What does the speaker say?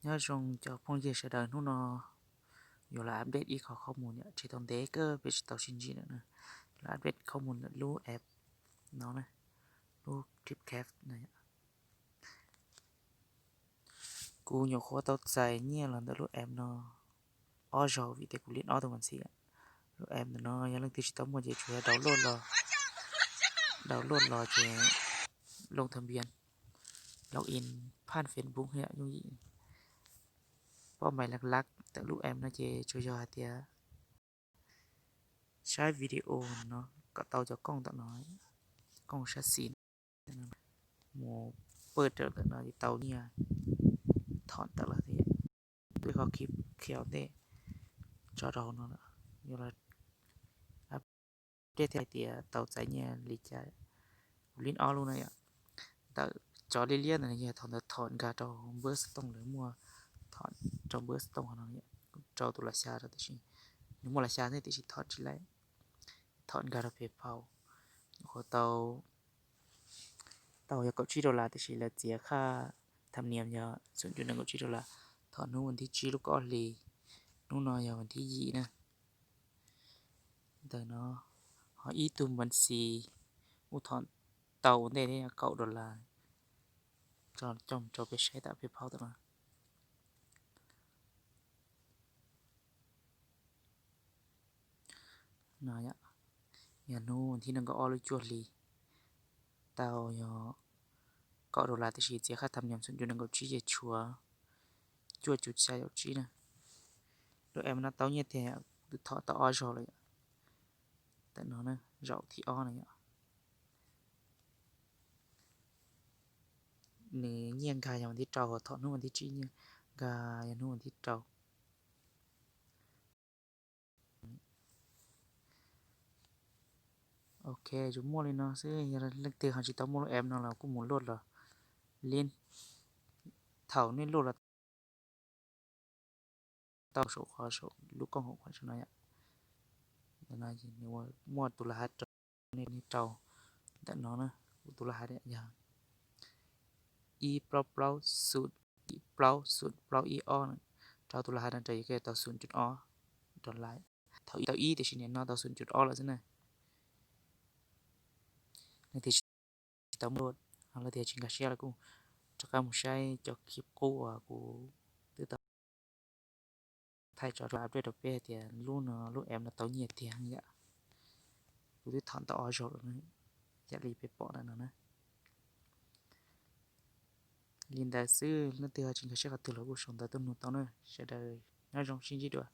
Nyob zoo cov phooj ywg sawv daws, hnub no yuav los update ib qho qhob mus yom, tsis tau ntev kawg peb tsis tau sib ntsib lawm na. Los update qhob mus ntawm lub app no na, lub Tripcap no yom. Kuv nyuam qhuav tau txais nyiaj los ntawm lub app no ob zaug vim tias kuv link ob tug mas ntxim. Lub app ntawm no yog leej twg tsis tau muaj ces tsuas yog download los, download los ces log tha npias, log in phaj Facebook yom, yooj yim, poj mais laj laj ntawm lub app no ces tsuas yog hais tias saib video no kom tau cov kooj ntawm no, kooj sab xis mus pawj raws ntawm no ces tau nyiaj thom tawm los thiab. Twb qhov khib khiaus ntej tso rau no lawm, yuav los update thiab hais tias tau txais nyiaj li cas. Kuv link ob lub na yom, ntawm cov liab liab ntawm no yog thaum ntawd thom nkag rau npawb xov tooj, lawv muaj thom rau npawb xov tooj no, rau tus los xya rau tiam sis, nws muaj los xya thiab tiam sis thom tsis laib, thom nkag rau PayPal. Nyuam qhuav tau, tau yog kaum tsib dollar tiam sis lawv txiav khaj tham niam yog xoom cuv nees nkaum tsib dollar. Thom hnub vas thib tsib lub kaum ob hlis, hnub no yog vas thib yim na. Ntawm no ho ib tug npav xis kuj thom tau ua ntej thiab, kaum dollar, tso coj mus rau peb saib tam PayPal tam no. No yog hnub vas thib nees nkaum ob lub cuaj hlis, tau yog kaum dollar tiam sis txiav khaj tham niam xoom cuv nees nkaum tsib ces tshuav cuaj cuv xya caum tsib na. Lub app no tau nyiaj tiag, twb thom tau ob zaug lawm yom. Tam no na, zaum thib ob no yom. Nws nyiaj nkag yog vas thib rau, thom hnub vas thib tsib, nyiaj nkag yog hnub vas thib rau. Ok, tsuas muaj li no xwb, yog leej twg ho tsis tau muaj lub app no los kuj mus luaj los, link thaum nej luaj los tau saum qhov saum lub kooj haum qhuam saum no yom. Ntawm no muaj tus laj hav rau nej, nej rau ntawm no na, kuv tus laj hav yog ib plaub plaub xoom, ib plaub xoom plaub ib ob, rau tus laj hav no rau yus koj tau xoom cuv ob dollar. Thaum ib tau ib tiam sis nim no tau xoom cuv ob lawm xwb na. Leej twg tsis tau muaj, leej twg tsis nkag siab los kuj rov qab mus saib cov khib qub uas kuv twb tau thaij tso rau update rau peb hais tias lub no, lub app no tau nyiaj tiag yom. Kuv twb thom tau ob zaug lawm na, yam li peb pom ntawm no na. Li ntawd xwb, leej twg ho tsis nkag siab qhov twg los kuj sau ntawv tuaj nug tau na. Sawv daws nyob zoo, sib ntsib dua.